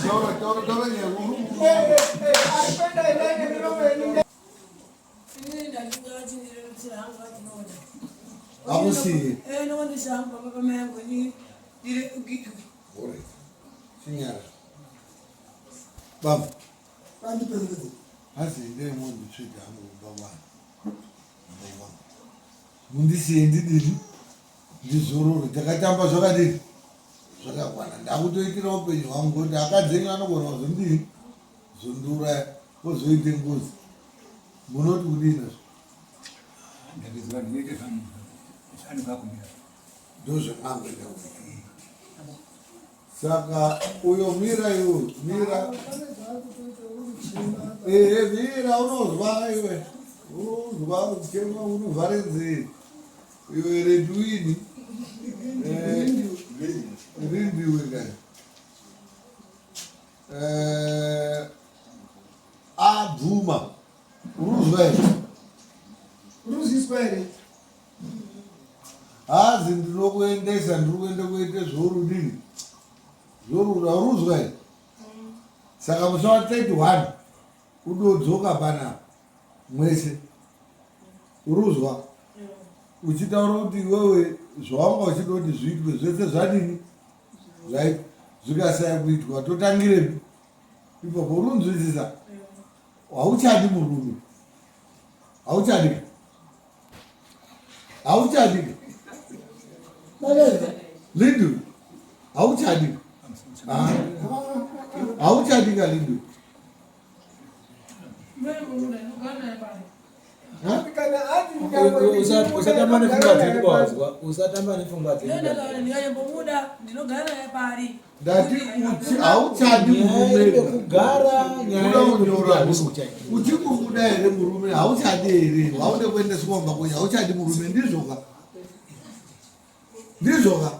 Taura, taura, taura nyaya. Akusiye. Alright. Chinyara. Baba. Hanzi ndei monditsvega hangu kumba kwangu. Kumba kwangu. Mundisiye ndidini? Ndizorore. Takatamba zvakadini? Zvakakwana. Ndakutoitira upenyu hwangu ngokuti akadzi enyu anogona kuzondii? Kuzondiuraya. Kozoite ngozi. Munoti kudii nazvo? Ndakuziva ndinoita zvaanokakumbira. Ndozvamwangoita kuita. Saka uyo mira iwe mira. Ehe mira unozwa iwe. Unozwa kuchema unovhare nzee. Iwe Redwini. Eh, Rindiwe kai. Eh, abvuma. Uruzwa here? Uruziswa here? Hazi ndinokuendesa ndiri kuenda kuita zvorudini zvoruda uruzwa here? Saka musi wa 31 udodzoka panapa mwese uruzwa uchitaura kuti iwewe zvawanga uchida kuti zviitwe zvese zvadini zvaitwa zvikasaya kuitwa totangirepi ipapo urunzwisisa hauchadi murume hauchadi hauchadi lindu hauchadi hauchadi ka lindu Usatamba nepfungwa dzedu wazwa, usatamba nepfungwa dzedu. Ndati uchi hauchadi murume kugara nyaya unyora uchi kumuda here murume hauchadi here haude kuendeswa kumba kwenyu hauchadi murume ndizvoka ndizvoka